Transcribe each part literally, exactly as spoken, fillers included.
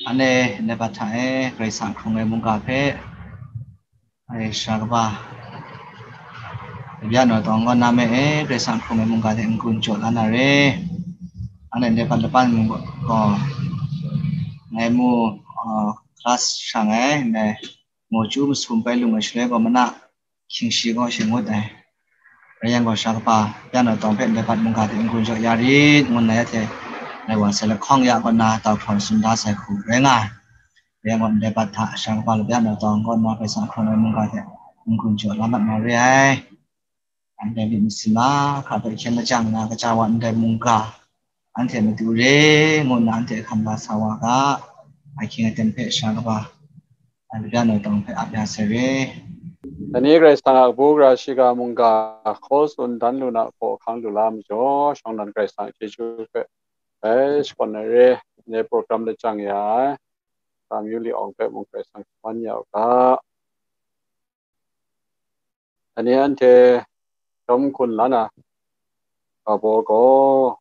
Anhte ndai bat hta e, Karai Kasang hkrung ai mungga hpe, ai sara kaba, bya naw tawng kaw na me e, Karai Kasang hkrung ai mungga hte n-gun jaw la na re. Anhte ndai bat laban mung gaw, ngai mu, uh, class shang ai, ndai mu chyu masum bai lung ai shaloi gaw mana, hkying shi gaw shangut ai. Rai yang gaw, sara kaba, bya naw tawng hpe ndai bat mungga hte n-gun jaw ya rit, ngu nna ya hte, ngai wa sai lahkawng ya kaw na, tau hkrawn tsun da sai hku rai nga ai. Rai yang gaw, ndai bat hta sara kaba la bya naw tawng kaw na, Karai Kasang hkrung ai mungga hte n-gun jaw la mat na re ai. Anhte myit masin mahkra hpe hkyen lajang na, kaja wa ndai mungga, anhte matu re, ngu nna anhte hkam la sa wa ga, ahkying aten hpe sara kaba, a, labya naw tawng hpe ap ya sai re. Dai ni Karai Kasang a kabu gara shiga mungga hkaw tsun dan lu na hkaw hkang lu la majaw, shawng nnan Karai Kasang a chyeju hpe bai shakawn ai re. Ndai program lajang ya ai, Samuel Lee Awng hpe mung Karai Kasang shaman ya u ga. Ani anhte chyawm hkun la na, Kabaw gaw,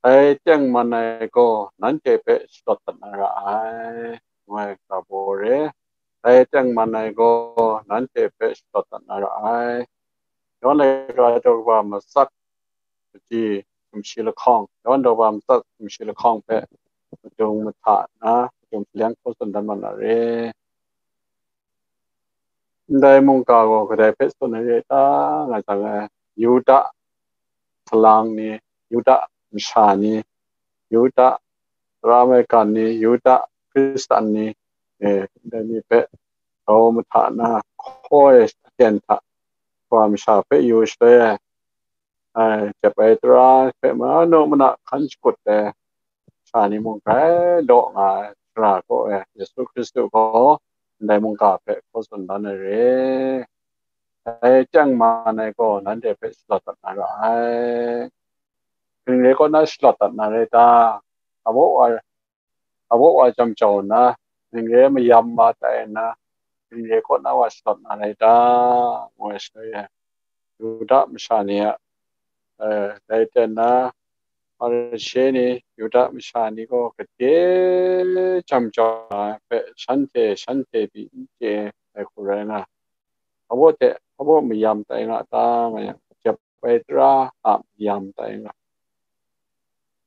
dai tengman ai gaw nanhte hpe shalawt dat na ra ai, ngu ai Kabaw re. Dai tengman ai gaw nanhte hpe shalawt dat na ra ai. Yawn laika daw kaba matsat, sumshi lahkawng, yawn daw kaba matsat sumshi lahkawng hpe madung mahta na, madung hkaleng hkaw tsun dan mat na re. Ndai mungga gaw kadai hpe tsun ai re ta, nga jang, eh, Yuda salang ni, Yuda masha ni, Yuda tara maigan ni, Yuda Hkristan ni, eh, ndai ni hpe grau mahta na, hkaw ai aten hta, wa masha hpe yu shaloi ai, ai, jep ai tara hpe manu mana hkan shakut ai sha ni mung grai law nga ai, sara kaw ai Yesu Hkristu gaw ndai mungga hpe hkaw tsun dan ai re. Dai tengman ai gaw nanhte hpe shalawt dat na ra ai. Kaning rai kaw na shalawt dat na rai ta? Abaw wa, abaw wa jam jau nna, kaning rai mayam ma tai nna, kaning rai kaw na wa shalawt na rai ta? Ngu ai shaloi e, Yuda masha ni a, eh, dai ten na, Hparishe ni, Yuda masha ni gaw gade jam jau na hpe shanhte, shanhte pyi n chye ai hku rai nga. Abaw hte abaw mayam tai nga ta, nga yang, jep ai tara a mayam tai nga.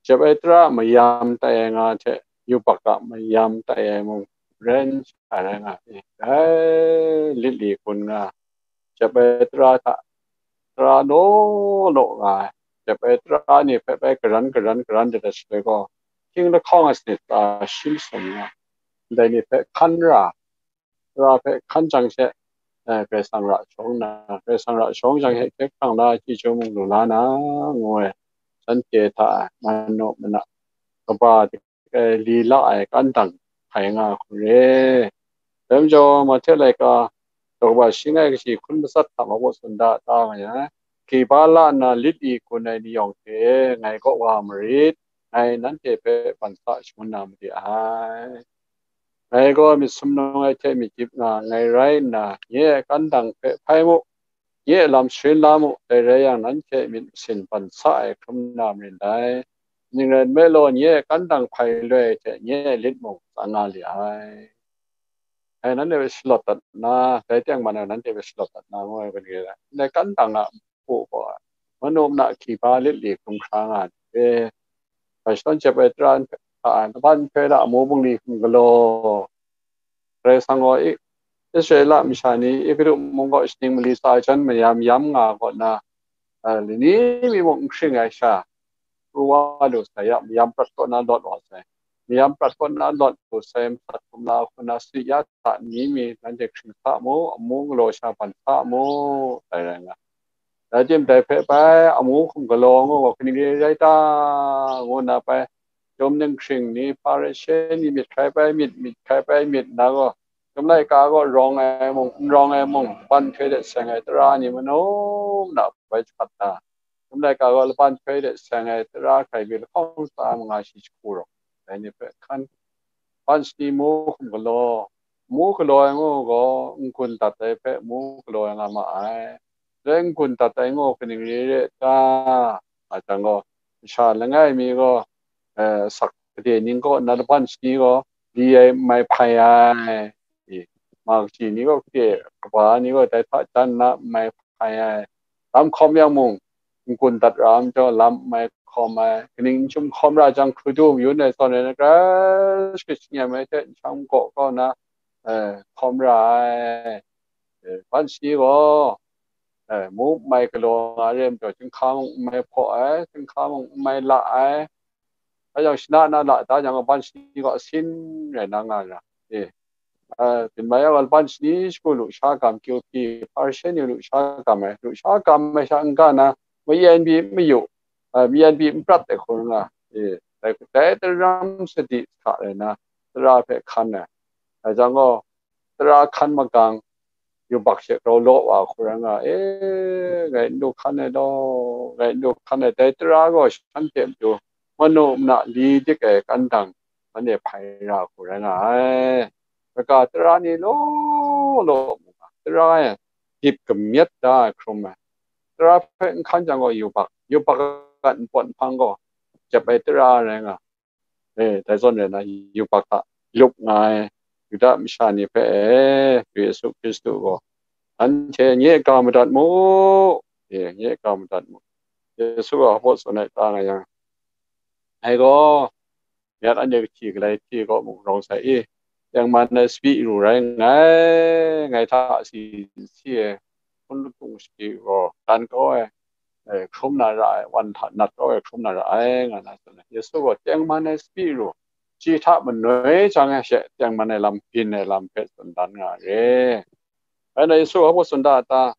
Jep ai tara a mayam tai ai nga hte, yubak a mayam tai ai mung ren sha rai nga ai. Dai lit li kun nga, jep ai tara hta tara law law nga ai, jep ai tara ni hpe bai garan garan garan dat ai shaloi gaw, hkying lahkawng ai sanit hta shi masum nga, ndai ni hpe hkan ra, tara hpe hkan jang she, eh, Karai Kasang ra shawng nna, Karai Kasang ra shawng jang she, hkye hkrang la, chyeju mung lu la na, ngu ai, shanhte hta manu mana kaba ai, li la ai kandang hkai nga hku re. Dai majaw, Mahte laika daw kaba shi ngai kashi hkun matsat hta mabaw tsun da ta nga yang, hkriba la nna lit li kun ai ni yawng hte ngai kaw wa marit, ngai nanhte hpe ban sa shangun na made ai. Ngai gaw myit sumnung ai hte myit gyip nga nngai rai nna, nye a kandang hpe hpai mu, nye a lam sharin la mu, dai rai yang, nanhte myit masin ban sa ai hkrum na marin dai. Ning rai nme law, nye a kandang hpai loi hte nye a lit mung tsang nga li ai. Dai nanhte hpe shalawt dat nna, dai tengman ai nanhte hpe shalawt dat nna, ngu ai, kaning rai, ndai kandang a mpu gaw, manu mana hkriba lit li hkrum hkra nga ai hte, Hkrai shadawn jep ai tara hta, laban nhtoi hta amu bungli hkum galaw, Karai Kasang gaw I-, Israela masha ni Egutu mung kaw shaning mali tsa ai jan mayam yam nga kaw na, a, lani mi mung n hkring ai sha, pru wa lu sai ya, mayam prat kaw na lawt wa sai. Mayam prat kaw na lawt lu sai, masat kumla hku na sadi ya hta ni mi nanhte hkring sa mu, amu galaw sha ban sa mu, dai rai nga. Rai timung, dai hpe bai amu hkum galaw ngu gaw, kaning re rai ta, ngu nna bai, Chyum ninghkring ni, Hparishe ni, myit hkrai bai myit, myit hkrai bai myit nna gaw, Chyum laika gaw rawng ai mung, n rawng ai mung, laban nhtoi de seng ai tara ni manu mana bai jahpat na, Chyum laika gaw laban nhtoi de seng ai tara hkrai mi lahkawng tsa manga shi jahku rawng, dai ni hpe hkan, ban shani mu hkum galaw, mu galaw ai ngu gaw, n-gun dat ai hpe mu galaw ai nga ma ai. Dai n-gun dat ai ngu kaning re re ta, nga jang gaw, masha langai mi gaw, eh, asak gade ning kaw nna laban shani gaw, li ai n mai hpai ai, i, ma kaji ni gaw, kade kaba ni gaw dai hta jan nna n mai hpai ai, lam hkawm yang mung, n-gun dat ra ai majaw, lam n mai hkawm ai, kaning n chyum hkawm ra jang, hkrudu mayun ai zawn e na, grai shakrit shangyam ai hte nshang gaw kau na, eh, hkawm ra ai. Eh, ban shani gaw, eh, mu n mai galaw nga re ai majaw, chyinghka mung n mai hpaw ai, chyinghka mung n mai la ai, rai yang, shana na la da yang, ban shani gaw asin rai na nga ra. Eh, eh, byin mai yang, ban shani shagu lusha gam, Q P, Hparishe ni lusha gam ai, lusha gam ai sha n-ga na, ma-en pyi n mayu, eh, ma-en pyi n prat ai hku nga. Eh, dai, dai daram sadi hta rai na, tara hpe hkan ai. Dai jang gaw, tara hkan magang, yubak she grau law wa hku rai nga, e, ngai n du hkan ai law, ngai n du hkan ai, dai tara gaw shanhte matu manu mana li dik ai kandang, anhte hpai ra hku rai nga ai. Kaga tara ni law law mu nga, tara e dip kamyet da ai hkrum ai, tara hpe n hkan jang gaw yubak, yubak a npawt nhpang gaw jep ai tara rai nga. E, dai zawn rai na, yubak hta lup nga ai Yuda masha ni hpe, e, Yesu Hkristu gaw, "Anhte nye ga madat mu, e, nye ga madat mu." Yesu gaw hpaw tsun ai ta nga yang, "Ngai gaw, myit anhte kahti galai hte kaw mung rawng sai i, tengman ai sabi ru rai nngai, ngai hta si si ai hpun latung shagu gaw dan kau ai, eh, hkrum na ra ai, wan hta nat kau ai, hkrum na ra ai," nga na tsun ai. Yesu gaw tengman ai sabi ru, shi hta manoi jang e she tengman ai lam, byin ai lam hpe tsun dan nga re. Bai na Yesu hpa tsun da ta?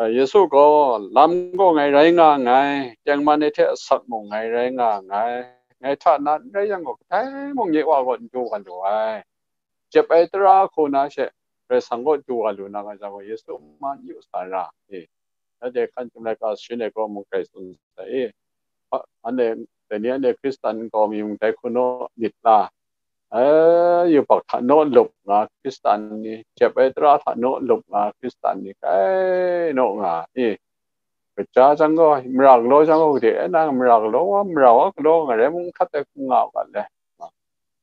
Eh, Yesu gaw, "Lam gaw ngai rai nga nngai, tengman ai hte asak mung ngai rai nga nngai, ngai hta na n rai yang gaw, kadai mung nye Wa gaw n du wa lu ai." Jep ai tara hku na she, Karai Kasang kaw du wa lu na nga jang gaw, Yesu ma n yu sa ra, e, nanhte hkan htum laika sharin ai gaw mung grai tsun sai, e, a-, anhte, dai ni anhte Hkristan nkau mi mung dai hku naw myit la, e, yubak hta naw lup nga Hkristan ni, jep ai tara hta naw lup nga Hkristan ni, kai naw nga, e, kaja jang gaw, mara galaw jang gaw, gade, e, nang mara galaw wa, mara wa galaw nga rai mung, hkrat ai hku nga u ga le.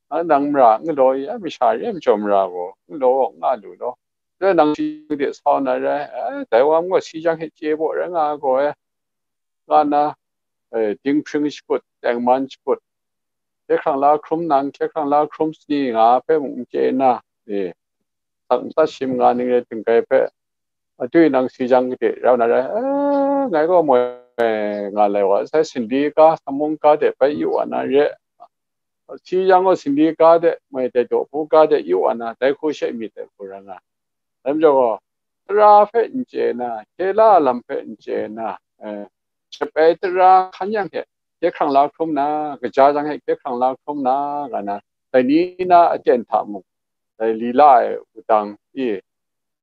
A, nang mara n galaw i, a, masha re ai majaw mara gaw n galaw, n nga lu law. Dai nang shi de sa na rai, e, dai wa gaw si jang hte chye baw rai nga ai gaw, e, nga na, e, dinghpring shakut, tengman shakut, hkye hkrang la hkrum nang, hkye hkrang la hkrum sani nga hpe mung n chye na, e, sak matsat shi manga ning rai ting kai hpe, atui nang si jang gade rau na rai, e, ngai gaw moi nga lai wa sai, singli ga, samung ga de bai yu wa na re, si jang gaw singli ga de, moi dai daw bu ga de yu wa na, dai hku she myit dai hku rai nga. Dai majaw gaw, tara hpe n chye na, hkye la lam hpe n chye na, e, jep ai tara hkan yang hte hkye hkrang la hkrum na, kaja jang hte hkye hkrang la hkrum na, nga na, dai ni na aten hta mung, dai lila ai wudang, i,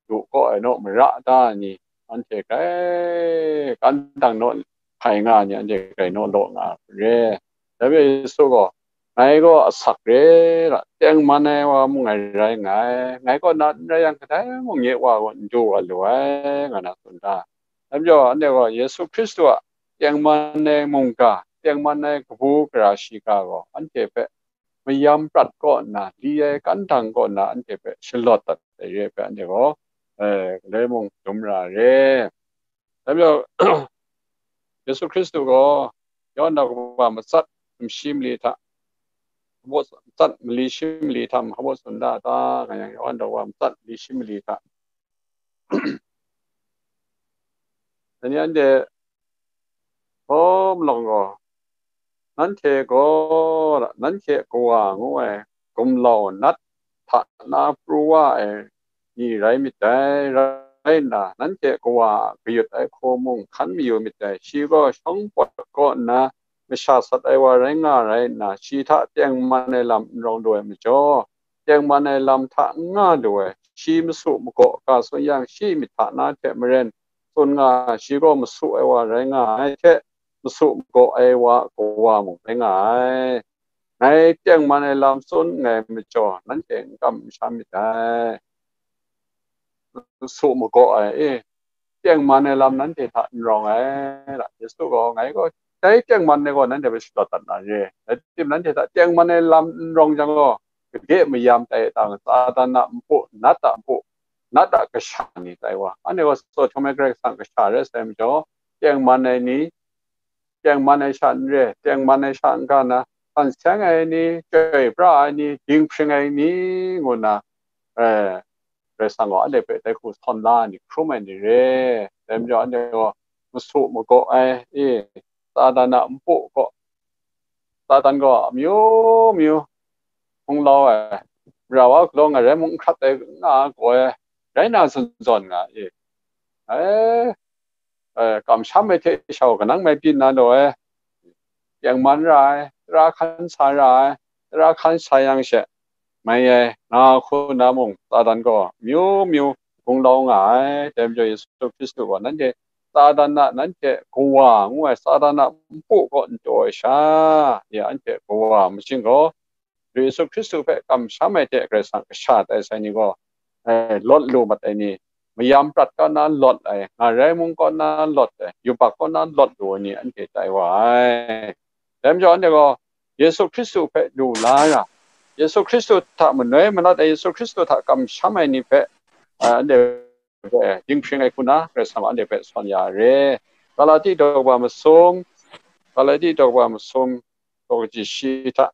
du kaw ai naw mara ta ni, anhte grai kan dang naw hpai nga ni, anhte grai naw law nga re. Dai hpe Yesu gaw, "Ngai gaw asak re ra, tengman ai wa mung ngai rai nngai, ngai kaw na n rai yang, kadai mung nye Wa gaw n du wa lu ai," nga na tsun da. Dai majaw, anhte gaw Yesu Hkristu a tengman ai mungga, tengman ai kabu gara shiga gaw anhte hpe mayam prat kaw nna, li ai kandang kaw nna anhte hpe shalawt dat ai re ai hpe, anhte gaw, eh, galoi mung dum ra re. Dai majaw, Yesu Hkristu gaw, Yawhan daw kaba matsat, mali shi mali hta, matsat mali shi mali hta hpa tsun da ta, nga yang, Yawhan daw kaba matsat mali shi mali hta, dai ni anhte hkawm alawng gaw, nanhte gaw, nanhte kawa ngu ai gumlau nat hta na pru wa ai ni rai myit dai, rai nna, nanhte kawa a kayut ai hku mung hkan mayu myit dai. Shi gaw shawng pawt kaw nna masha sat ai wa rai nga rai nna, shi hta tengman ai lam n rawng lu ai majaw, tengman ai lam hta n nga lu ai, shi masu magaw ga tsun yang, shi myit hta na hte maren tsun nga ai, shi gaw masu ai wa rai nga ai hte, masu magaw ai wa kawa mung rai nga ai. Ngai tengman ai lam tsun nngai majaw, nanhte n kam n sham myit dai. Masu magaw ai, e, tengman ai lam nanhte hta n rawng ai, ra, Yesu gaw, ngai gaw, dai tengman ai gaw nanhte hpe shalawt dat na re, rai tim, nanhte hta tengman ai lam n rawng jang gaw, gade mayam tai tang, Satan a npu, nat a npu, nat a kasha ni tai wa. Anhte gaw saw htum ai Karai Kasang kasha rai sai majaw, tengman ai ni, tengman ai sha n re, tengman ai sha n ga na, san seng ai ni, chyoi pra ai ni, dinghpring ai ni, ngu nna, eh, Karai Kasang gaw anhte hpe dai hku sawn la ai ni, hkrum ai ni re. Dai majaw anhte gaw masu magaw ai, e, Satan a npu gaw, Satan gaw amyu myu hpung lau ai, mara wa galaw nga rai mung, n hkrat ai nga ai gaw ai, rai na zawn zawn nga ai, e, ai, eh, kamsham ai hte shau kanang mai byin na law ai, tengman ra ai, tara hkan sa ra ai, tara hkan sa yang she, mai ai, nga hku na mung, Satan gaw amyu myu hpung lau nga ai. Dai majaw Yesu Hkristu gaw nanhte Satan a, nanhte kawa ngu ai Satan a npu kaw n taw ai sha, ya anhte kawa majing gaw, Yesu Hkristu hpe kamsham ai hte Karai Kasang kasha tai sai ni gaw, eh, lawt lu mat ai ni, mayam prat kaw na lawt ai, ngarai mung kaw na lawt ai, yubak kaw na lawt lu ai ni anhte tai wa ai. Dai majaw anhte gaw Yesu Hkristu hpe lu la ra, Yesu Hkristu hta manoi manat ai, Yesu Hkristu hta kamsham ai ni hpe, eh, anhte hpe dinghpring ai hku na Karai Kasang gaw anhte hpe sawn ya re. Galati daw kaba masum, Galati daw kaba masum, daw kaji shi hta,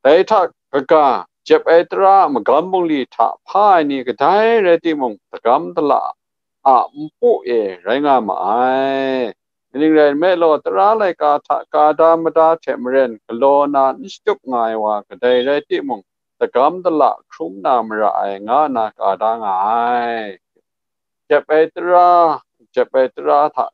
dai hta kaga, jep ai tara a magam bungli hta hpa ai ni kadai rai timung, dagam dala a npu e rai nga ma ai. Kaning rai nme law, tara laika hta ka da mada hte maren galaw na n shatup nga ai wa kadai rai timung, dagam dala hkrum na mara ai, nga nna ka da nga ai. Jep ai tara, jep ai tara hta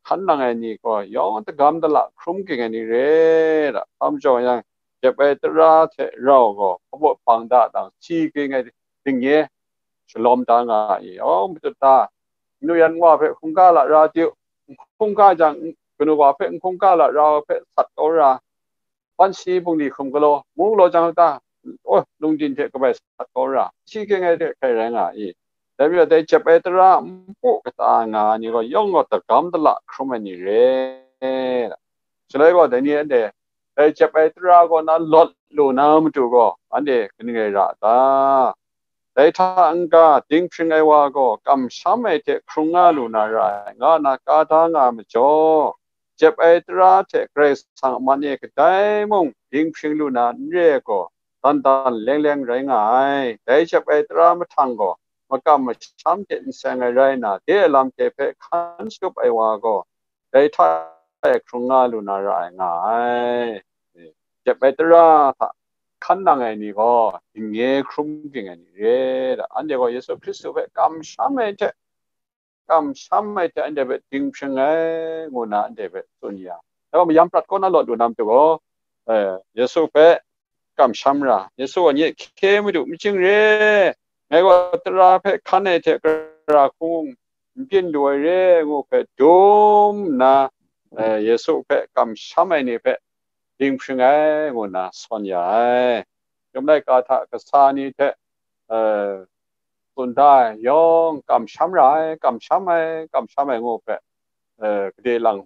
hkan nang ai ni gaw yawng dagam dala hkrum ging ai ni re, da hkam jaw yang, jep ai tara hte rau gaw hpabaw hpang da dang, si ging ai dingnye shalawm da nga ai, yawng matut da, kanu yan wa hpe hkungga lara diu, hkungga jang, kanu wa hpe hkungga lara hpe sat kau ra, ban si bungli hkum galaw, mu galaw jang ta, oh, lungdin hte kabai sat kau ra, si ging ai hte hkrai rai nga i. Dai majaw, dai jep ai tara npu kata nga ai ni gaw yawng gaw dagam dala hkrum ai ni re. Shaloi gaw, dai ni anhte, dai jep ai tara kaw na lawt lu na matu gaw, anhte kaning rai ra ta? Dai hta n-ga dinghpring ai wa gaw kamsham ai hte hkrung nga lu na ra ai, nga nna ka da nga ai majaw, jep ai tara hte Karai Kasang a man e kadai mung dinghpring lu na n re ai gaw, dan dan leng leng rai nga ai. Dai jep ai tara mahtang gaw makam masham hte n seng ai rai nna, de a lam hte hpe hkan shatup ai wa gaw, dai hta e hkrung nga lu na ra ai nga ai. Jep ai tara hta hkan nang ai ni gaw, dingnye hkrum ging ai ni re, da, anhte gaw Yesu Hkristu hpe kamsham ai hte, kamsham ai hte anhte hpe dinghpring ai, ngu nna anhte hpe tsun ya. Dai gaw mayam prat kaw na lawt lu na matu gaw, eh, Yesu hpe kamsham ra, Yesu gaw nye hkye madu majing re, ngai gaw tara hpe hkan ai hte gara hku n byin lu ai re, ngu hpe dum nna, eh, Yesu hpe kamsham ai ni hpe dinghpring ai, ngu nna sawn ya ai. Chyum laika hta kasa ni hte, eh, tsun da ai yawng, kamsham ra ai, kamsham ai, kamsham ai, ngu hpe, eh, gade lang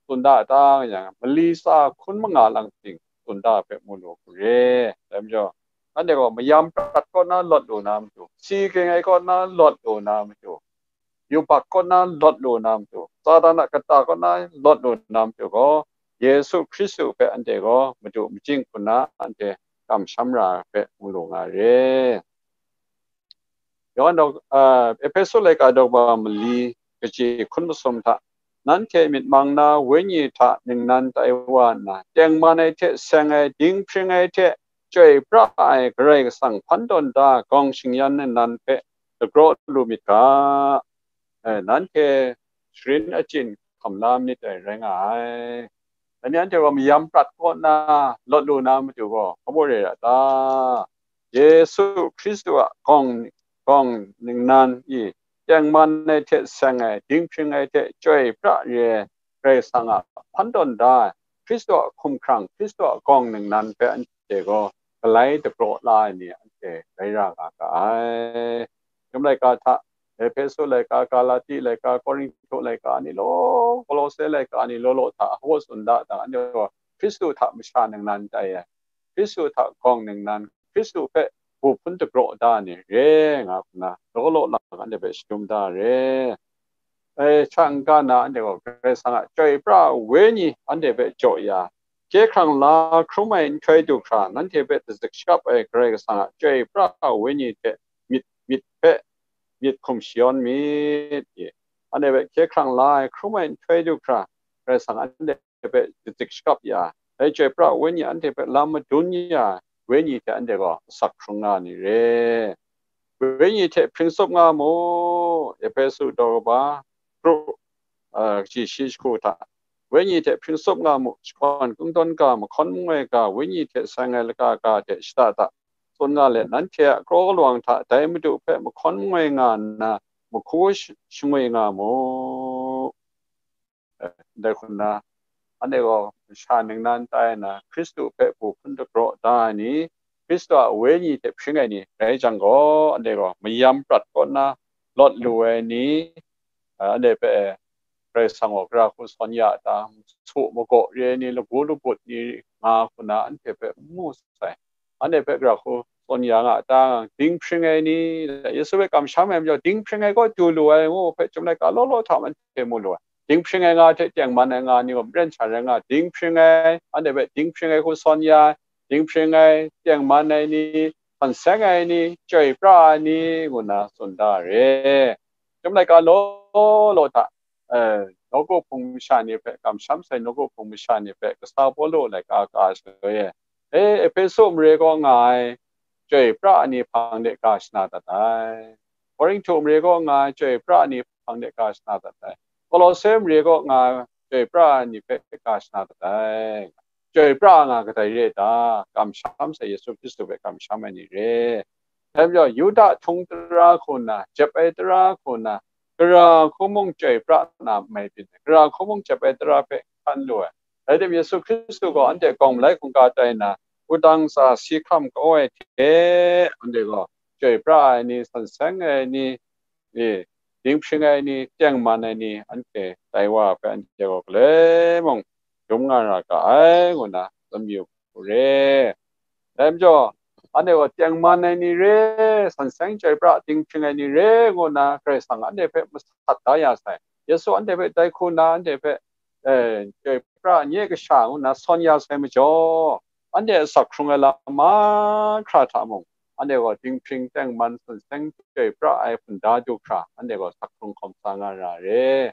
tsun da ai ta nga yang, mali tsa hkun manga lang ting tsun da ai hpe mu lu hku re. Dai majaw, anhte gaw mayam prat kaw na lawt lu na matu, si ging ai kaw na lawt lu na matu, yubak kaw na lawt lu na matu, Satan a kata kaw na lawt lu na matu gaw, Yesu Hkristu hpe anhte gaw madu majing hku na anhte kamsham ra ai hpe mu lu nga re. Yawhan daw, ah, Ehpesu laika daw kaba mali kaji hkun masum hta, nanhte myit mang na wenyi hta ningnan tai wa nna, tengman ai hte seng ai, dinghpring ai hte chyoi pra ai Karai Kasang hpan tawn da ai gawng shingyan ningnan hpe dagraw lu myit ga. Eh, nanhte sharin achyin hkam la myit ai rai nga ai. Dai ni anhte gaw mayam prat kaw na lawt lu na matu gaw, hpa baw re ra ta? Yesu Hkristu a gawng, gawng ningnan i, tengman ai hte seng ai, dinghpring ai hte chyoi pra re ai, Karai Kasang a hpan tawn da ai, Hkristu a hkumhkrang, Hkristu a gawng ningnan hpe anhte gaw galai dagraw la ai ni anhte rai ra nga ga ai. Chyum laika hta, Ehpesu laika, Galati laika, Korinhtu laika ni law, Kolose laika ni law law hta, hpaw tsun da, da, anhte gaw Hkristu hta masha ningnan tai ai, Hkristu hta gawng ningnan, Hkristu hpe bu hpun dagraw da ni re nga hku na, law law lang anhte hpe shadum da re. E, hta n-ga na anhte gaw Karai Kasang a chyoi pra ai wenyi anhte hpe jaw ya, hkye hkrang la hkrum ai nhtoi du hkra, nanhte hpe dazik shakap ai Karai Kasang a chyoi pra ai wenyi hte myit, myit hpe myit hkum shayawn myit. Anhte hpe hkye hkrang la ai hkrum ai nhtoi du hkra, Karai Kasang anhte hpe dazik shakap ya, dai chyoi pra ai wenyi anhte hpe lam madun ya ai wenyi hte anhte gaw asak hkrung nga ni re. Wenyi hte hpring tsup nga mu, Ehpesu daw kaba, kru, a, kaji shi jahku hta. Wenyi hte hpring tsup nga mu, shakawn kungdawn ga, mahkawn mangwi ga, wenyi hte seng ai laka ga hte shada da, tsun nga let, nanhte a kraw lawang hta dai Madu hpe mahkawn mangwi nga nna, mahku sh-, shangwi nga mu. Eh, dai hku nna, anhte gaw masha ningnan tai nna, Hkristu hpe bu hpun dagraw da ai ni, Hkristu a wenyi hte hpring ai ni rai jang gaw, anhte gaw mayam prat kaw nna lawt lu ai ni, eh, anhte hpe Karai Kasang gaw gara hku sawn ya ta, su magaw re ai ni, lagu lagut ni nga hku na anhte hpe n mu sai. Anhte hpe gara hku sawn ya nga ta, dinghpring ai ni, Yesu hpe kamsham ai majaw, dinghpring ai kaw du lu ai ngu hpe, Chyum laika law law hta anhte mu lu ai. Dinghpring ai nga hte tengman ai nga ni gaw maren sha rai nga, dinghpring ai, anhte hpe dinghpring ai hku sawn ya, dinghpring ai, tengman ai ni, htan seng ai ni, chyoi pra ai ni, ngu nna tsun da re. Chyum laika law law hta, eh, nawku hpung masha ni hpe, kamsham sai nawku hpung masha ni hpe, kasa Pawlu laika ka shaloi e, e, Ehpesu mare kaw nga ai chyoi pra ai ni hpang de ga shana dat ai. Korinhtu mare kaw nga ai chyoi pra ai ni hpang de ga shana dat ai. Kolose mare kaw nga ai chyoi pra ai ni hpe ga shana dat ai. Chyoi pra nga kadai re ta? Kamsham sai Yesu Hkristu hpe kamsham ai ni re. Dai majaw, Yuda htung tara hku nna, jep ai tara hku nna, gara hku mung chyoi pra na mai byin ai, gara hku mung jep ai tara hpe hkan lu ai. Rai tim, Yesu Hkristu gaw anhte gawng malai hkungga tai nna, wudang tsa si hkam kau ai hte, anhte gaw chyoi pra ai ni, san seng ai ni, e, dinghpring ai ni, tengman ai ni, anhte tai wa hpe anhte gaw galoi mung dum nga ra ga ai, ngu nna tsun yu hku re. Dai majaw, anhte gaw tengman ai ni re, san seng chyoi pra dinghpring ai ni re, ngu nna Karai Kasang anhte hpe masat da ya sai. Yesu anhte hpe dai hku nna anhte hpe, eh, chyoi pra nye kasha ngu nna sawn ya sai majaw, anhte asak hkrung ai lam mahkra hta mung, anhte gaw dinghpring tengman san seng chyoi pra ai hpunda du hkra, anhte gaw asak hkrung hkawm sa nga ra re.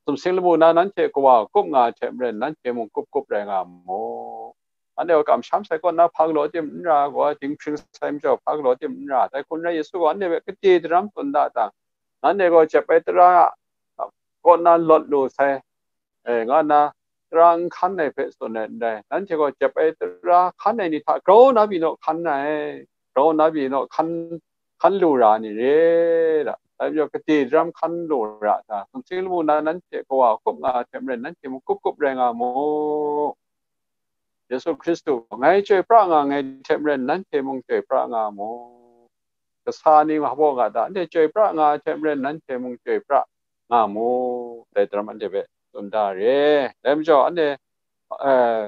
Sumsing lamu na nanhte kawa kup nga ai hte maren, nanhte mung kup kup rai nga mu. Anhte gaw kamsham sai kaw na hpa galaw tim n ra, gaw dinghpring sai majaw hpa galaw tim n ra, dai hku n rai, Yesu gaw anhte hpe kade daram tsun da ta? Nanhte gaw jep ai tara a kaw na lawt lu sai, e, nga nna tara n hkan ai hpe tsun ai n rai. Nanhte gaw jep ai tara hkan ai ni hta grau na pyi naw hkan ai, grau na pyi naw hkan, hkan lu ra ni re da? Dai majaw, kade daram hkan lu ra ta? Sumsing lamu na nanhte kawa kup nga ai hte maren, nanhte mung kup kup rai nga mu. Yesu Hkristu, ngai chyoi pra nga ai hte maren, nanhte mung chyoi pra nga mu. Kasa ni nga baw nga ta? Anhte chyoi pra nga ai hte maren, nanhte mung chyoi pra nga mu. Dai daram anhte hpe tsun da re. Dai majaw, anhte, eh,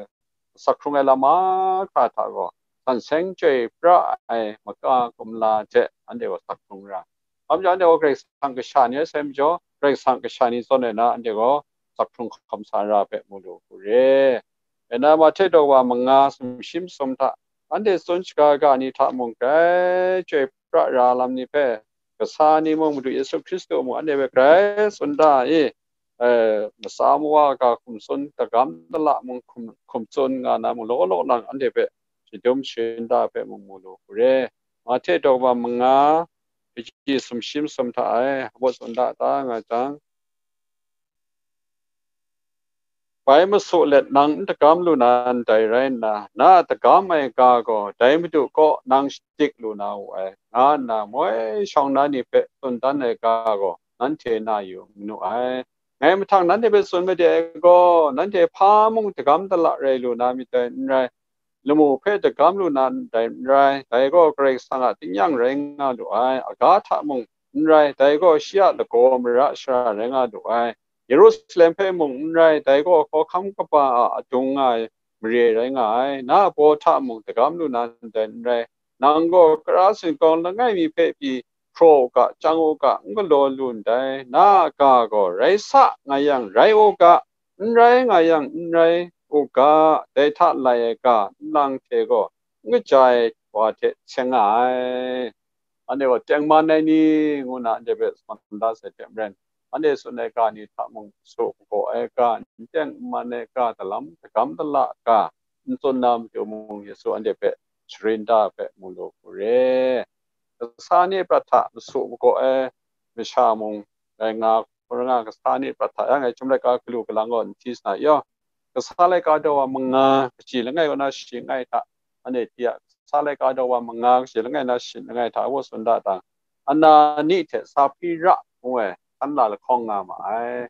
asak hkrung ai lam mahkra hta gaw, san seng chyoi pra ai maka kumla hte anhte gaw asak hkrung ra. Dai majaw, anhte gaw Karai Kasang kasha ni rai sai majaw, Karai Kasang kasha ni zawn ai na, anhte gaw asak hkrung hkawm sa ra hpe mu lu hku re. Ena Mahte daw wa manga, sumshi masum hta, anhte tsun shaga ga ni hta mung grai chyoi pra ra lam ni hpe, kasa ni mung, Madu Yesu Hkristu mung, anhte hpe grai tsun da i, eh, matsa mawa ga hkum tsun, dagam dala mung hkum, hkum tsun nga na mung, law law lang anhte hpe shadum sharin da hpe mung mu lu hku re. Mahte daw wa manga, kaji sumshi masum hta e, hpaw tsun da ta nga jang, bai masu let nang n dagam lu na ndai rai nna, na a dagam ai ga gaw dai Madu kaw nang shadik lu na wu ai, nga nna moi shawng na ni hpe tsun dan ai ga gaw nanhte na yu manu ai. Ngai mahtang nanhte hpe tsun made ai gaw, nanhte hpa mung dagam dala rai lu na myit dai n rai, lamu hpe dagam lu na ndai n rai, dai gaw Karai Kasang a tingnyang rai nga lu ai. Aga hta mung n rai, dai gaw shi a lagaw mara shara rai nga lu ai. Yerusalem hpe mung n rai, dai gaw hkawhkam kaba a adung nga ai re rai nga ai. Na a baw hta mung dagam lu na ndai n rai. Nang gaw kara sinkawng langai mi hpe pyi hpraw u ga, chyang u ga, n galaw lu ndai. Na a ga gaw rai sa nga yang rai u ga, n rai nga yang n rai u ga, dai hta lai ai ga nlang hte gaw n kaja ai wa hte seng nga ai. Anhte gaw tengman ai ni ngu na anhte hpe sawn da sai hte maren, anhte tsun ai ga ni hta mung, su hpaw ai ga, n tengman ai ga, dalam dagam dala ga, n tsun na matu mung, Yesu anhte hpe sharin da hpe mu lu hku re. Kasa ni prat hta masu magaw ai masha mung rai nga hkrum nga, kasa ni prat hta yang e, chyum laika galu galang gaw n hti sa na yaw, kasa laika daw wa manga, kaji langai kaw na shi langai hta, anhte hti a, kasa laika daw wa manga, kaji langai na shi langai hta, a wa tsun da ta, Anani hte Safira ngu ai htan la lahkawng nga ma ai.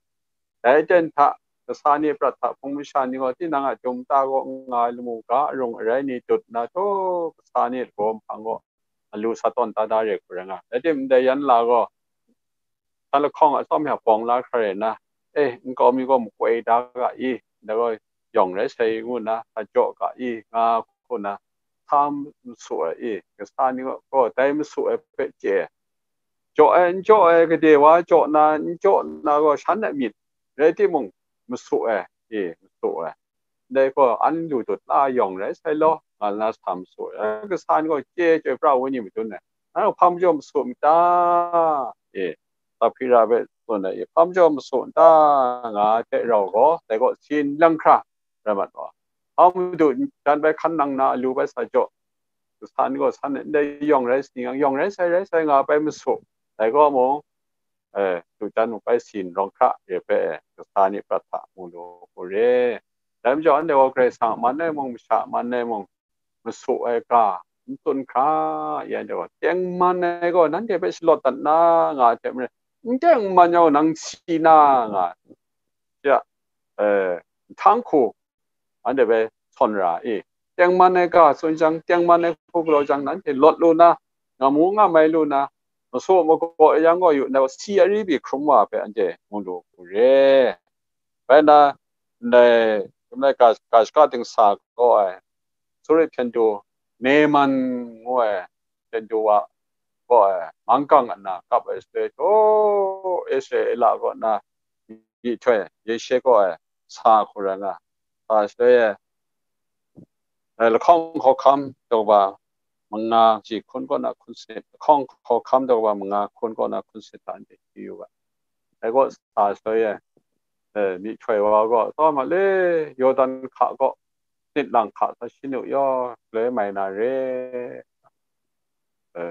Dai aten hta, kasa ni prat hta hpung masha ni gaw, tinang a dum ta gaw n nga ai lamu ga arung arai ni dut nna, taw kasa ni lagaw nhpang gaw alu sa tawn da da re hku rai nga. Rai timung, dai yan la gaw, htan lahkawng a tsawm hpe bawng la hkra re nna, e, nkau mi gaw makoi da ga i, ndai gaw yawng rai sai ngu nna, sa jaw ga i, nga hku nna, sa masu ai i, kasa ni gaw dai masu ai hpe chye ai. Jaw ai, n jaw ai, gade wa jaw na, n jaw na gaw, shan ai myit rai timung, masu ai, e, masu ai. Ndai gaw, an lu dut la yawng rai sai law, nga nna sa masu ai. Kasa ni gaw chye chyoi pra ai wenyi madun ai. Nang hpa majaw masu myit ta? E, Safira hpe tsun ai, hpa majaw masu n ta? Nga hte rau gaw, dai gaw si n lang hkra rai mat wa. Hpa madu jan bai hkan nang na, alu bai sa jaw, kasa ni gaw san ai, ndai yawng rai si, yawng rai sai, rai sai nga bai masu. Dai gaw mung, e, du jan mung bai si n rawng hkra re hpe, e, kasa ni prat hta mu lu hku re. Dai majaw, anhte gaw Karai Kasang a man ai mung, masha a man ai mung, masu ai ga n tsun hkra, ya anhte gaw, tengman ai gaw nanhte hpe shalawt dat na, nga ai hte maren, n tengman yang gaw nang si na, nga ai. Ya, e, nhtang hku, anhte bai sawn ra i, tengman ai ga tsun jang, tengman ai hku galaw jang, nanhte lawt lu na, ngamu ngamai lu na, masu magaw yang gaw yu na, si ari pyi hkrum wa hpe anhte mu lu hku re. Bai nna, ndai, ndai ga, ga shaka dingsa gaw ai, Suri hpyen du, Neman ngu ai hpyen du wa gaw ai, manggang ana kap ai shaloi, taw Israela kaw na myihtoi Yeshe gaw ai sa hku rai nga, sa shaloi e, e, lahkawng hkawhkam daw wa manga ji hkun kaw na hkun sanit, lahkawng hkawhkam daw wa manga hkun kaw na hkun sanit hta anhte hti yu ga. Dai gaw sa shaloi e, e, myihtoi wa gaw, Taw ma le, Yawdan hka gaw nit lang hka sa shi nu yaw, galoi mai na re. E,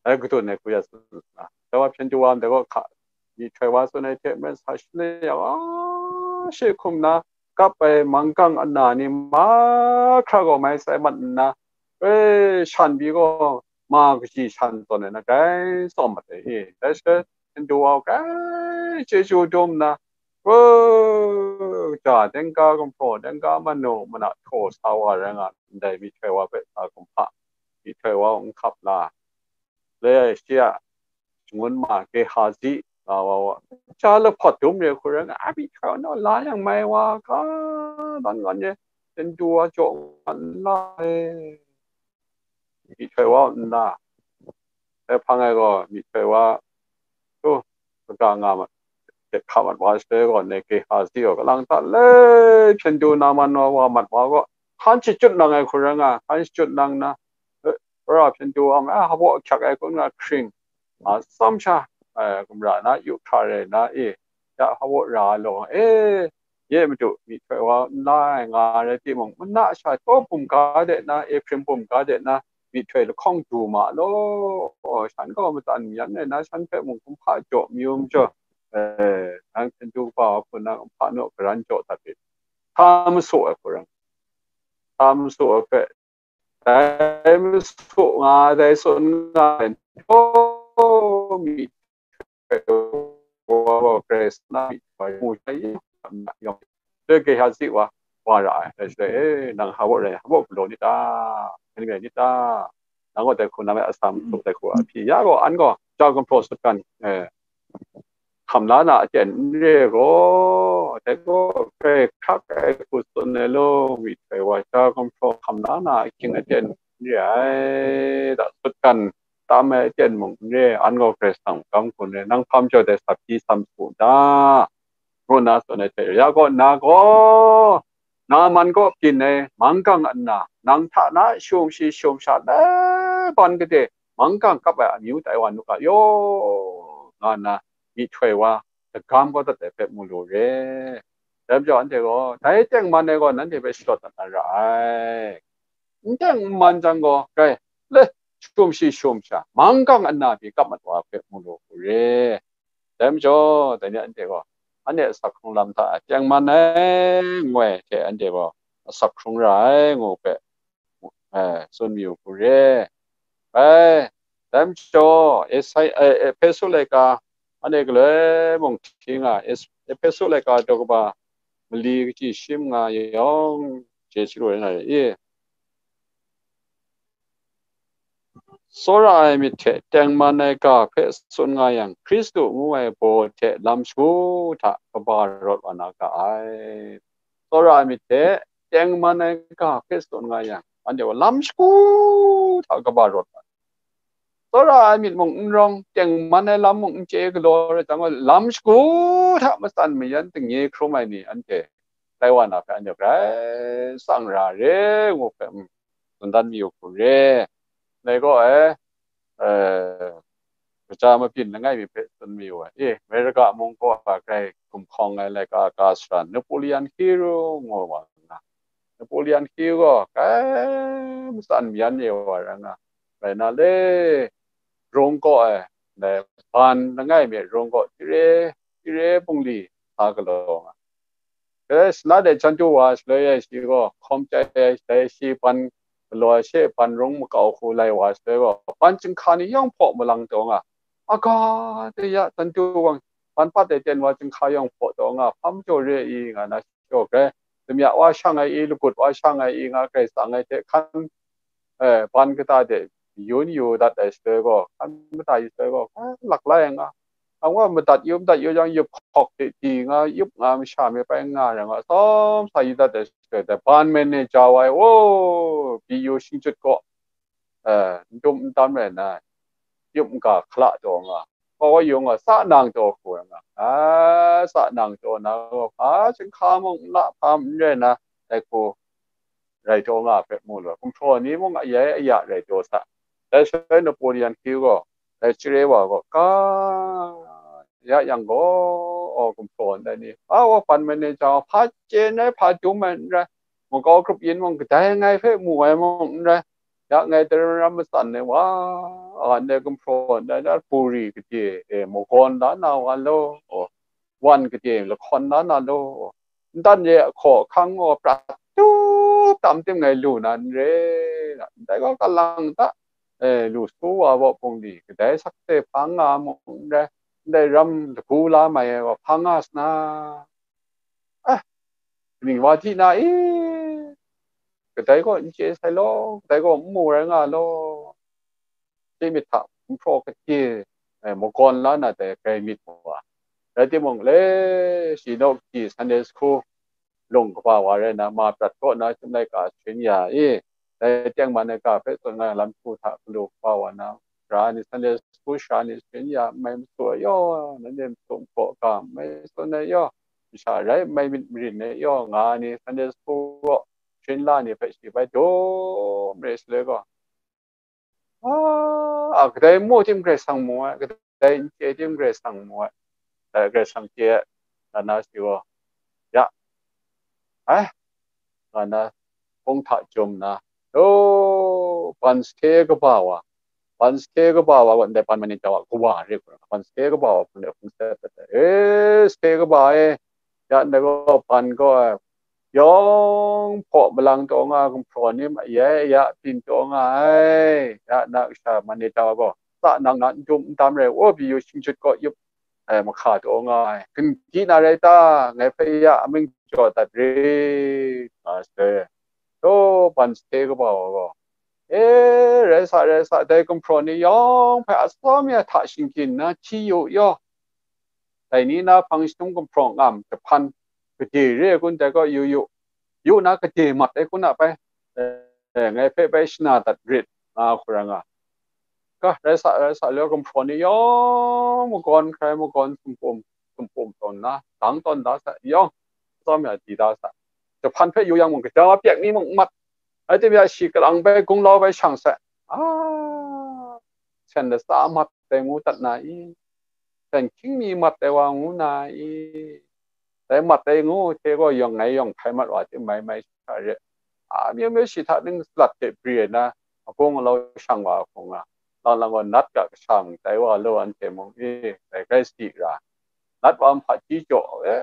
dai gadun ai hku ya tsun nna, dai wa hpyen du wa ndai gaw hka, myihtoi wa tsun ai hte maren sa shaloi yang, a, shi hkum na kap ai manggang ana ni mahkra gaw mai sai mat nna, e, shan pyi gaw ma kaji shan tawn ai na grai tsawm mat ai i, dai shaloi hpyen du wa grai chyeju dum nna, o, ja, dengka gumhpraw, dengka manu mana htaw sa wa rai nga, ndai myihtoi wa hpe sa kumhpa, myihtoi wa n hkap la, le ai shi a shangun ma Gehazi nga wa wa, ja lahpawt dum re hku rai nga, a, myihtoi wa naw la yang mai wa ga, dan ngan e, hpyen du wa jaw ngan la e. Myihtoi wa nna, dai hpang e gaw myihtoi wa, tu, kaga nga mat, hte hka mat wa shaloi gaw, ne Gehazi gaw kalang ta le hpyen du na man wa, wa mat wa gaw, hkan shachyut nang ai hku rai nga, hkan shachyut nang nna, e, wora hpyen du wa nga, hpaw ahkyak ai kun nga hkring, a, tsawm sha, e, gumra na yu hkra rai na e, ya hpaw ra law, e, ye madu, myihtoi wa n la ai nga rai timung, mana sha taw bum ga de na, Ehprim bum ga de na, myihtoi lahkawng du ma law, shan gaw matsan mayan ai na, shan hpe mung kumhpa jaw mayu majaw, e, nang hpyen du kaba wa hku nang kumhpa naw garan jaw dat rit, sa masu ai hku rai, sa masu ai hpe, dai masu nga, dai tsun nga ai, o, myihtoi wa gaw Karai Kasang a myihtoi mu jai yawng, dai Gehazi wa, wa ra ai, dai shaloi, e, nang hpaw rai, hpaw galaw nit ta? Hpaw rai nit ta? Nang gaw dai hku nang a atsam, dai hku a hpyi ya gaw, an gaw ja gumhpraw sutgan, e, hkam la na aten n re gaw, dai gaw grai hkrak ai hku tsun ai law, myihtoi wa sha gumhpraw hkam la na ahkying aten n re ai, da sutgan tam ai aten mung n re, an gaw Karai Kasang hkam hku n re, nang hpa majaw dai sa hpyi sam sagu da, ngu nna tsun ai hte, ya gaw, na gaw, na man kaw byin ai manggang nna, nang hta na shumshi shumsha, lai ban gade manggang kap ai amyu tai wa nu ga yaw, nga nna myihtoi wa dagam kau dat ai hpe mu lu re. Dai majaw anhte gaw, dai tengman ai gaw nanhte hpe shadawt dat na ra ai. N teng n man jang gaw, grai, le, shumshi shumsha, manggang nna pyi kap mat wa hpe mu lu re. Dai majaw, dai ni anhte gaw, anhte asak hkrung lam hta tengman ai ngoi hte anhte gaw asak hkrung ra ai ngu hpe, eh, tsun mayu hku re. Bai, dai majaw, Esai-, eh, Ehpesu laika, anhte galoi mung hti nga, Es-, Ehpesu laika daw kaba mali kaji shi manga yawng chye chyalu rai na re i? Tsawra ai myit hte tengman ai ga hpe tsun nga yang, Hkristu ngu ai baw hte lam shagu hta kaba rawt wa na ga ai. Tsawra ai myit hte tengman ai ga hpe tsun nga yang, anhte gaw lam shagu hta kaba rawt wa. Tsawra ai myit mung n rawng, tengman ai lam mung n chye galaw rai jang gaw, lam shagu hta matsan mayan ding hkrum ai ni anhte tai wa na hpe anhte grai tsang ra re ngu hpe, mm, tsun dan mayu hku re. Dai gaw, eh, eh, kaja mabyin langai mi hpe tsun mayu ai. E, America mung gaw grai gumhkawng ai laika ka sara Napoleon Hill ngu wa nga. Napoleon Hill gaw grai matsan mayan e wa ra nga. Rai na le, rung kaw ai, dai ban langai mi rung kaw tire, tire bungli sa galaw nga. Dai sanat e chyantu wa shaloi e shi gaw hkawm chyai ai, dai shi ban galaw ai she ban rung makau hku lai wa shaloi gaw, ban chyinghka ni yawng hpaw malang taw nga. Aga, de ya, chyantu wang ban pat ai ten wa chyinghka yawng hpaw taw nga, hpa majaw re i, nga na shi gaw grai, damya wa shang ai i, lagut wa shang ai i, nga grai tsang ai hte hkan, eh, ban kata de yun yu dat ai shaloi gaw, hkan mada yu shaloi gaw, eh, laklai ai nga. Ang wa madat yu, madat yu jang, yup hkawk de di nga, yup nga masha me pai nga rai nga, tsawm sa yu dat ai shaloi de, ban manager wa e, o, B U Shingjut kaw, eh, n dum n dam rai na, yup n ga hkala taw nga, kaw wa yung nga, sa nang taw hku nga, a, sa nang taw na, hpa chyinghka mung n la hpa n rai na, dai hku rai taw nga hpe mu lu ai, gumhpraw ni mung ayai aya rai taw sa. Dai shaloi Napoleon Hill gaw, dai chyare wa gaw, ka ya yang gaw, aw, gumhpraw ndai ni, a, wa ban manager, hpa chyen ai, hpa dum ai n rai, makau grup yin mung kadai ngai hpe mu ai mung n rai, ya ngai daram ram matsan ai wa, a, ndai gumhpraw ndai na buri gade e magawn la na wa law, wan gade lahkawn la na law, ntan re ahkaw ahkang gaw prat tup tam tim ngai lu na n re, ndai gaw kalang ta, e, lu su wa baw pungli, kadai sakse hpa nga mung n rai, ndai ram lagu la mai ai gaw hpa nga sa na, ah, kaning wa hti na i, kadai gaw n chye sai law, kadai gaw n mu rai nga law, shi myit hta gumhpraw gade, eh, magawn la na dai grai myit wa. Rai timung, le, shi naw kaji Sunday school lung kaba wa rai na, ma prat kaw na chyum laika sharin ya i, dai tengman ai ga hpe tsun nga ai lam hku hta galu kaba wa na, sara ni, Sunday school sara ni sharin ya n mai, masu ai yaw, nanhte masu hpaw ga n mai, tsun ai yaw, masha rai n mai myit marin ai yaw, nga ni, Sunday school gaw sharin la ni hpe shi bai dum re shaloi gaw, a, a, kadai n mu tim Karai Kasang mu ai, kadai n chye tim Karai Kasang mu ai, dai Karai Kasang chye ai, dan na shi gaw, ya, ai, nga na, hpung hta chyum nna, o, ban sahte kaba wa, ban sahte kaba wa gaw ndai ban manager wa kawa re hku, ban sahte kaba wa hpung de hpung sahte dat ai, e, sahte kaba e, ya ndai gaw ban gaw, e, yawng hpaw malang taw nga ai gumhpraw ni ma, ya, ya byin taw nga ai, ya na kasha manager gaw, sa nang na n dum n dam rai, o, B U Shingjut kaw yup, e, mahka taw nga ai, gandi na rai ta, ngai hpe ya amying jaw dat re, nga shaloi, o, ban sahte kaba wa gaw, e, rai sa, rai sa, dai gumhpraw ni yawng hpe atsawm ya hta shinggyim nna hti yu yaw, dai ni na hpang shanum gumhpraw ngam jahpan gade re ai kun dai gaw yu yu, yu na gade mat ai kun a bai, eh, ngai hpe bai shana dat rit nga hku ra nga. Ga, rai sa, rai sa, le gumhpraw ni yawng magawn hkrai magawn sumpum, sumpum tawn na, dang tawn da sa, yawng tsawm ya di da sa. Jahpan hpe yu yang mung, gaja pyak ni mung n mat. Rai timung, shi kalang bai, gunglau bai shang sai. A, sen latsa mat dai ngu dat na i? Sen hkying mi mat dai wa ngu na i? Dai mat dai ngu hte gaw yawng ngai yawng hpai mat wa tim mai mai sha re. A, amyu myu shi hta ning salat hte bri ai na, abung alau shang wa hkung a, lang lang gaw nat ga kasha mung tai wa law anhte mung, e, dai grai sadi ra. Nat wa hpaji jaw, e,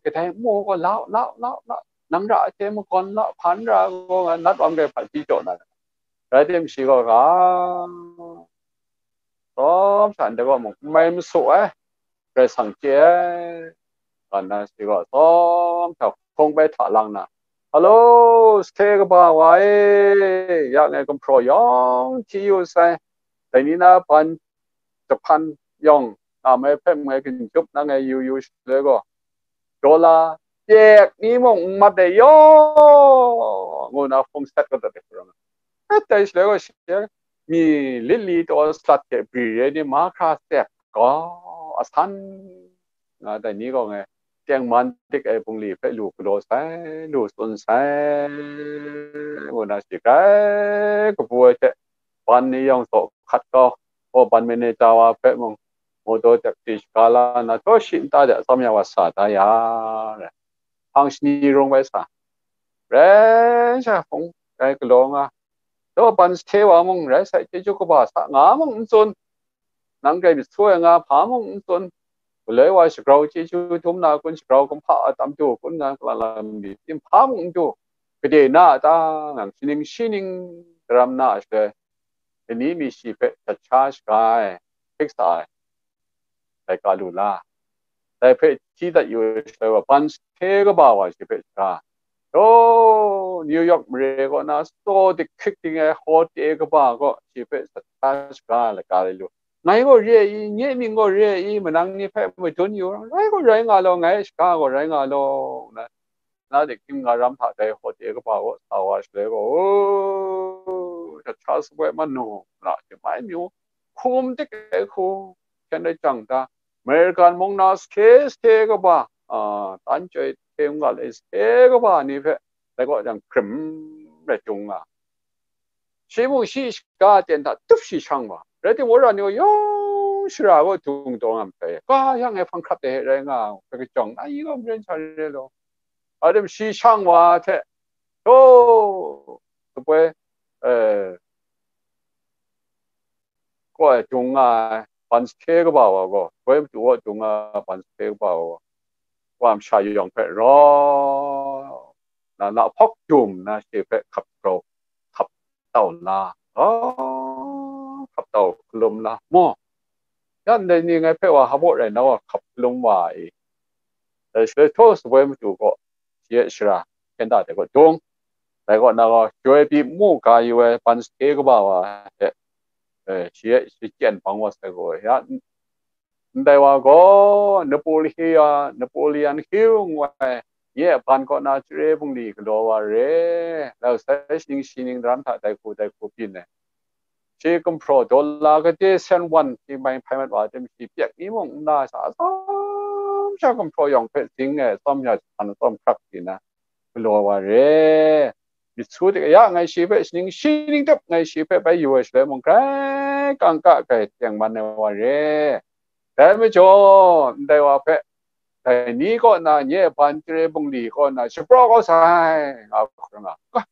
kadai mu gaw lau, lau, lau, lau, nang ra hte magawn lau, hpan ra gaw nga nat wa grai hpaji jaw na. Rai tim shi gaw ga, tsawm sha ndai gaw mung n mai masu ai, Karai Kasang chye ai, nga nna shi gaw tsawm hta hkawng bai hta lang na, "Halo, sahthe kaba wa e, ya ngai gumhpraw yawng hti yu sai, dai ni na ban jahpan yawng na mai hpe ngai ginjup na ngai yu yu shaloi gaw, dollar pyek ni mung n mat ai yaw," ngu na hpung sat kau dat ai hku rai nga. Dai shaloi gaw shi mi lit li taw salat hte bri re ni mahkra tsep gaw asan nga dai ni gaw ngai tengman dik ai bungli hpe lu galaw sai, lu tsun sai, ngu na shi grai kabu ai hte, ban ni yawng taw hkat kau, gaw ban manager wa hpe mung, motor taxi shaga la nna, taw shi nta de atsam ya wa sa da ya, rai. Hpang shani rung bai sa, rai sha hpung rai galaw nga, taw ban sahte wa mung rai sai, chyeju kaba sa nga mung n tsun, nang grai myit su ai nga hpa mung n tsun, galoi wa shagrau chyeju dum na kun, shagrau kumhpa a tam du kun nga, kalang lam myit tim hpa mung n du, gade na a ta, nang shaning shi ning daram na a shaloi, lani mi shi hpe shat sha shaga ai, hkrik sa ai, laika lu la, dai hpe hti dat yu ai shaloi wa, ban sahte kaba wa shi hpe shaga, Taw, New York mare kaw na tsaw dik hkrik ding ai hawte kaba gaw shi hpe sat sha shaga laika lai lu. Ngai gaw re ai i, nye mying gaw re ai i, manang ni hpe madun yu, rai gaw rai nga law, ngai shaga gaw rai nga law, nna, na dik hkying nga ram hta dai hawte kaba gaw sa wa shaloi gaw, o, shat sha shaboi manu, na, jahmai myu, hkum dik ai hku, hkyen rai jang ta, American mung na sahte sahte kaba, a, tan chyoi hte n-ga le sahte kaba ni hpe, dai gaw jang hkrim rai jung nga. Shi mung shi shaga aten hta tup shi shang wa, rai timung, wora ni gaw yawng shara gaw dung taw nga matai, ga yang e hpang hkrap de rai nga, hpe kajawng na yi gaw maren sha re law. A tim shi shang wa hte, taw, shaboi, eh, kaw e dung nga ai ban sahte kaba wa gaw, shaboi matu kaw dung nga ai ban sahte kaba wa gaw, wa masha yawng hpe raw na, na hpawk dum na, shi hpe hkap grau, hkap tau la, a, hkap tau hkalum la, mu. Ya ndai ni ngai hpe wa hpaw rai na wa hkap hkalum wa ai i? Dai shaloi htaw shaboi matu gaw shi e shara hkyen da de gaw dung. Dai kaw na gaw, chyoi pyi mu ga yu ai ban sahte kaba wa hte, eh, shi e shachyen bang wa sai gaw, ya, ndai wa gaw Napoleon, Napoleon Hill ngu ai, nye a ban kaw na chyare bungli galaw wa re, lau sai, shaning shi ning daram hta dai hku dai hku byin ai. Shi gumhpraw dollar gade sen wan shi mai hpai mat wa tim, shi pyek ni mung n na sha, atsawm sha gumhpraw yawng hpe zing ai, atsawm ya jahpan atsawm hkrak di na galaw wa re. Myit su dik ya ngai shi hpe shaning shi ning tup ngai shi hpe bai yu ai shaloi mung, grai kangka grai tengman ai wa re. Dai majaw, ndai wa hpe, dai ni kaw na nye a ban chyare bungli kaw na shapraw kau sai, nga hkra nga, ga,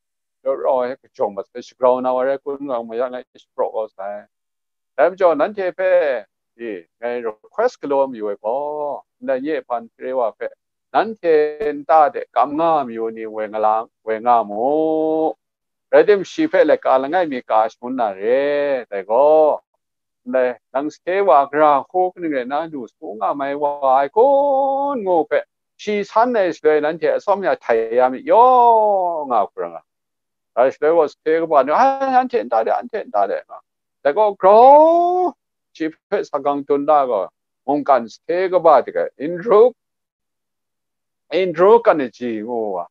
rau rau ai kajawng mat sai, shagrau na wa rai kun nga ma yang, ngai shapraw kau sai. Dai majaw, nanhte hpe, i, ngai request galaw mayu ai gaw, ndai nye a ban chyare wa hpe, nanhte nta de kam nga mayu ni woi nga lang, woi nga mu. Rai tim, shi hpe laika langai mi ka shangun na re, dai gaw, ndai nang sahte wa gara hku kaning rai nna lu su nga mai wa ai kun ngu hpe, shi san ai shaloi nanhte atsawm ya htai ya myit yaw, nga hku ra nga. Dai shaloi gaw sahte kaba ni, "Ai, anhte nta de, anhte nta de," nga. Dai gaw grau shi hpe sagang dun da gaw, mungkan sahte kaba dik ai, Andrew, Andrew Carnegie ngu wa,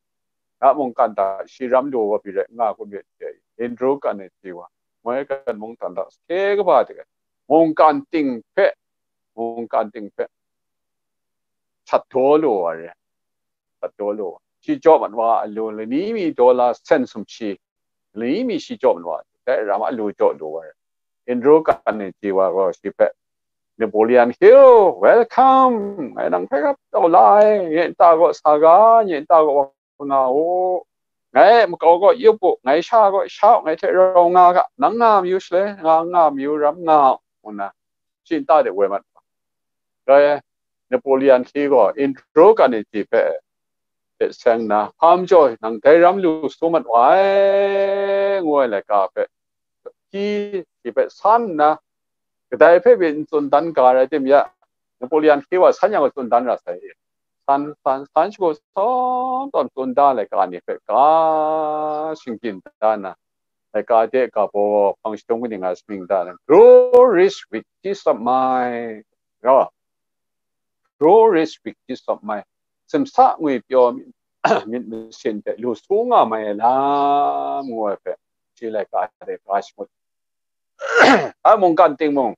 na mungkan hta shi ram lu wa pyi rai nga kun myit, Andrew Carnegie wa, American mungkan hta sahte kaba dik ai, mungkan ting hpe, mungkan ting hpe shat daw lu wa re. Sat daw lu. Shi jaw mat wa a lu, lani mi dollar sen sumshi, lani mi shi jaw mat wa, dai ram a lu jaw lu wa. Andrew Carnegie wa gaw shi hpe, "Napoleon Hill, welcome! Ngai nang hpe hkap taw la ai, nye nta gaw sa ga, nye nta gaw wa nga u. Ngai makau gaw yup u, ngai sha gaw sha u, ngai hte rau nga ga, nang nga mayu shaloi, nga nga mayu ram nga u," ngu nna, shi nta de woi mat wa. Dai Napoleon Hill gaw Andrew Carnegie hpe, hpe seng nna, "Hpa majaw nang dai ram lu su mat wa ai," ngu ai laika hpe, shi, shi hpe san nna, kadai hpe pyi n tsun dan ga rai tim ya, Napoleon Hill wa san yang gaw tsun dan ra sai. San, san, san shagu sawm tawn tsun da laika ni hpe ga shinggyim da nna, laika de ga baw hpang shadung kaning nga shamying da nna, "Grow rich with peace of mind." Grow rich with peace of mind. Simsa ngwi pyaw myit, myit masin hte lu su nga mai ai lam ngu ai hpe, shi laika de ga shangut. A mungkan ting mung,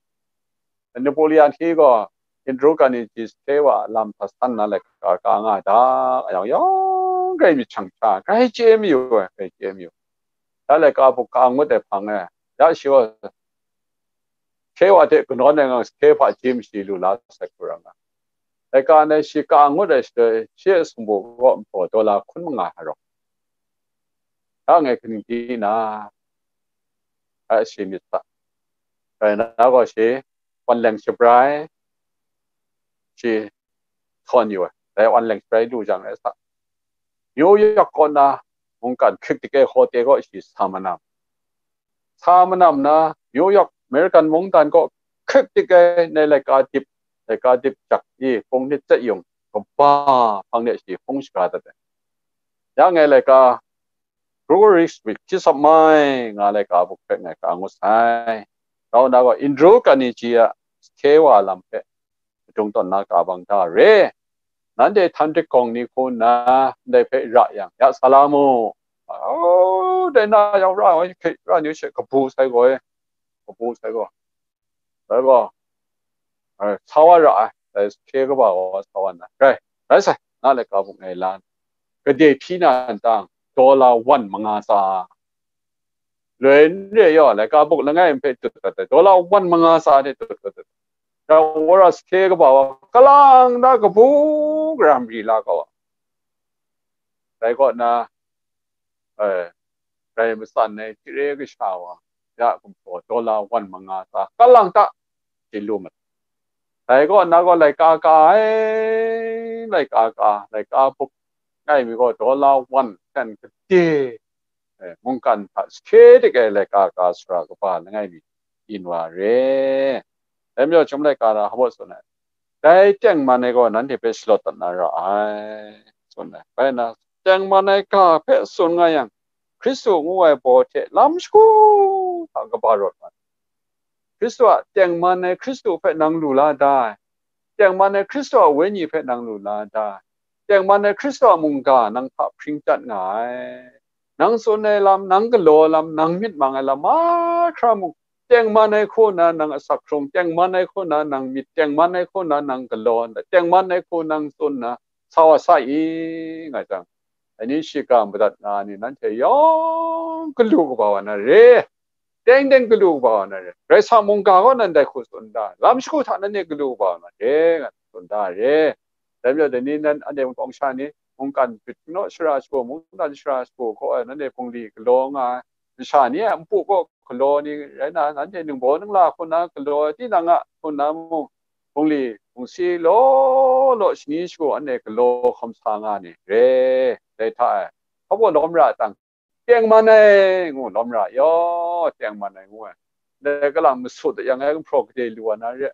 Napoleon Hill gaw Andrew Carnegie sahte wa lam hta san na laika ka nga da, yawng yawng grai myit shang sha, grai chye mayu ai, grai chye mayu. Ya laika buk ka ngut ai hpang e, ya shi gaw sahte wa hte kanawn ai ngang sahte hpa jim shi lu la sai hku ram nga. Laika ndai shi ka ngut ai shaloi, shi a sumpu kaw nhtawm dollar hkun manga hkra rawng. Ya ngai kaning di na, a shi myit sa. Rai na gaw shi, wan leng shabrai, shi htawn yu ai. Dai wan leng shabrai lu jang rai sa. New York kaw na mungkan hkrik dik ai hotel kaw shi sa manam. Sa manam na, New York, American mungdan kaw hkrik dik ai, nai laika dip, laika dip jak i, hpung nit tsai yung, kaba hpang de shi hpung shaga dat ai. Ya ngai laika, "Grow rich with peace of mind," nga laika buk hpe ngai ka ngut sai. Rau na gaw, Andrew Carnegie a sahte wa lam hpe madung tawn na ka bang da re. Nanhte htan dik gawng ni hku nna ndai hpe ra yang, ya sa la mu. Oh, dai na yang ra, hkrit ra ni she kabu sai gaw, kabu sai gaw. Dai gaw, eh, sa wa ra ai, dai hkye kaba wa sa wa nna, rai, rai sai, na laika buk ngai la, gade hpyi na ntang, dollar wan manga tsa. Loi n re yaw, laika buk langai nhpe tut dat ai, dollar wan manga tsa de tut dat ai. Dai wa ra hkye kaba wa, kalang da kabu garam ri la kau a. Dai kaw na, eh, rai matsan ai hti re kasha wa, ya gumhpraw dollar wan manga tsa, kalang ta, chye lu mat. Dai kaw na gaw laika ka ai, laika ka, laika buk ngai mi gaw dollar wan hkyen gade, eh, mungkan hta sahkye dik ai laika ka sara kaba langai mi yin wa re. Dai majaw chyum laika na hpa tsun ai, dai tengman ai gaw nanhte hpe shalawt dat na ra ai, tsun ai. Bai na, tengman ai ga hpe tsun nga yang, Hkristu ngu ai baw hte lam shagu hta kaba rawt wa ai. Hkristu a tengman ai Hkristu hpe nang lu la da ai. Tengman ai Hkristu a Wenyi hpe nang lu la da ai. Tengman ai Hkristu a mungga nang hta hpring chyat nga ai. Nang tsun ai lam, nang galaw ai lam, nang myit mang ai lam mahkra mung, tengman ai hku na nang asak hkrung, tengman ai hku na nang myit, tengman ai hku na nang galaw, tengman ai hku nang tsun na sa wa sa i, nga jang, ani shiga madat nga ni nanhte yawng galu kaba wa na re, teng teng galu kaba wa na re, Karai Kasang mungga gaw nan dai hku tsun da, lam shagu hta nanhte galu kaba wa na re, nga tsun da re. Dai majaw, dai ni nan anhte mungkawng sha ni, mungkan byit naw shara shagu, mungdan shara shagu hkaw ai, nanhte bungli galaw nga ai, masha ni a npu kaw galaw ni rai na, nanhte ningbaw ningla hku na galaw ai, tinang a hku na mung, bungli bungsi law law shani shagu anhte galaw hkawm sa nga ni re, dai hta e, hpa baw lawm ra tang, tengman ai ngu lawm ra yaw, tengman ai ngu ai. Dai kalang masut dat yang ngai gumhpraw gade lu wa na re,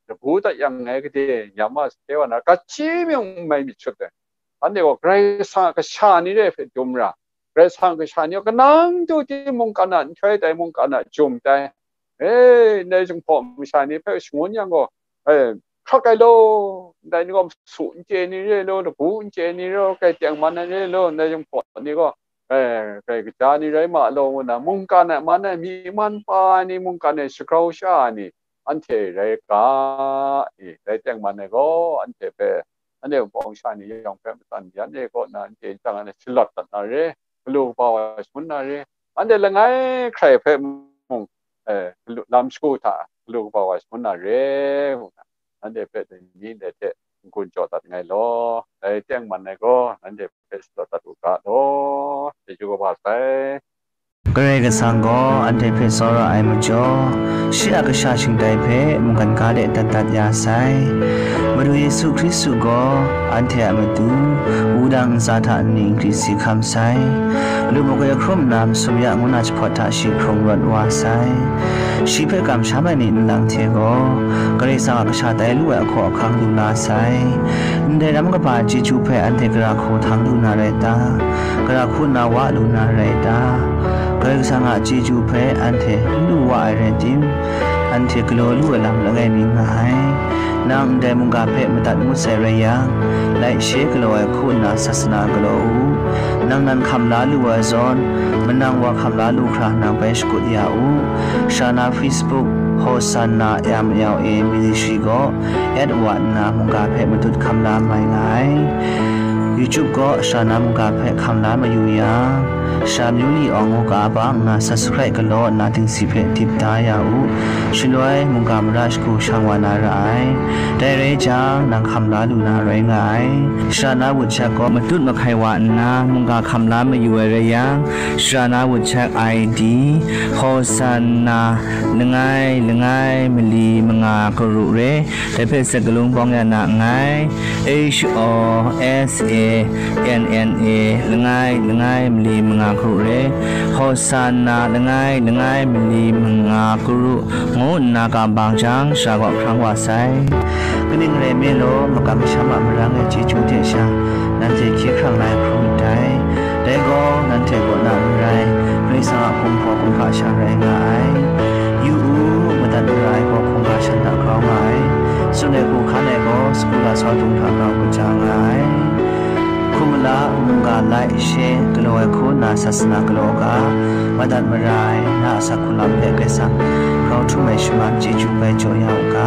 lagu dat yang ngai gade nyam a sahte wa na, gaji mying n mai myit shut ai. Anhte gaw Karai Kasang a kasha ni re hpe dum ra, Karai Kasang a kasha ni gaw kanang tu timung kana nhtoi tai, mungkan a jum tai, e, ndai jinghpaw masha ni hpe shangun yang gaw, e, hkrak ai law, ndai ni gaw masu n chye ni re law, lagu n chye ni re law, grai tengman ai re law, ndai yawng hpaw ni gaw, eh, grai kaja ni rai ma law, ngu nna, mungkan ai man ai, myi man pa ai ni, mungkan e shagrau sha ai ni, anhte rai ga, i, dai tengman e gaw, anhte hpe, anhte a bawng sha ni yawng hpe matsan yan e kaw na, anhte ntang anhte shalawt dat na re, galu kaba wa shangun na re, anhte langai hkrai hpe mung, eh, galu, lam shagu hta galu kaba wa shangun na re, ngu na, anhte hpe dai ni ndai hte n-gun jaw dat nngai law, dai tengman ai gaw, anhte hpe shalawt dat u ga law, chyeju kaba sai. Karai Kasang gaw anhte hpe tsawra ai majaw, shi a kasha shingtai hpe mungkan ga de dat dat ya sai. Madu Yesu Hkristu gaw anhte a matu wudang ntsa hta nni n gri si hkam sai. Lu makoi hkrum nna masum ya ngu na jahpawt hta shi hkrung rawt wa sai. Shi hpe kamsham ai ni nlang hte gaw, Karai Kasang a kasha tai lu ai ahkaw ahkang lu la sai. Ndai ram kaba chyeju hpe anhte gara hku htang lu na rai ta? Gara hku nna wa lu na rai ta? Karai Kasang a chyeju hpe anhte n lu wa ai rai tim, anhte galaw lu ai lam langai mi nga ai. Nang ndai mungga hpe madat ngut sai rai yang, laishe galaw ai hku nna sasana galaw u. Nang nan hkam la lu ai zawn, manang wa hkam la lu hkra nang bai shakut ya u. Sha na Facebook, Hosanna M L A Ministry gaw at wa nna mungga hpe matut hkam la mai nga ai. YouTube gaw sha na mungga hpe hkam la mayu yang, sha myu li awng u ga ba nna subscribe galaw nna dingsi hpe dip da ya u. Shaloi mungga mara shagu shang wa na ra ai. Dai rai jang, nang hkam la lu na rai nga ai. Sha na wutshak gaw matut mahkai wa nna mungga hkam la mayu ai rai yang, sha na wutshak I D, Hosanna, langai, langai, mali, manga, karu re, dai hpe sek galung bawng ya na nngai. H O S A N N A, langai, langai, mali, manga, karu re, Hosanna, langai, langai, mali, manga, karu, ngu nna kam bang jang, sha gaw hkrang wa sai. Kaning rai nme law, makam masham a marang ai chyeju hte sha, nanhte hkye hkrang la ai hkrum ndai. Dai gaw, nanhte kaw na n rai, Karai Kasang a kumhpaw kumhpa sha rai nga ai. Yu u, madat mara ai gaw hkungga shan hta grau nga ai. Tsun ai hku hkan ai gaw, sagu lasau dung hta grau kaja nga ai. Hkum mala, mungga laishe galaw ai hku nna sasana galaw ga, madat mara ai, na a asak hku lam hpe Karai Kasang grau htum ai shaman chyeju bai jaw ya u ga.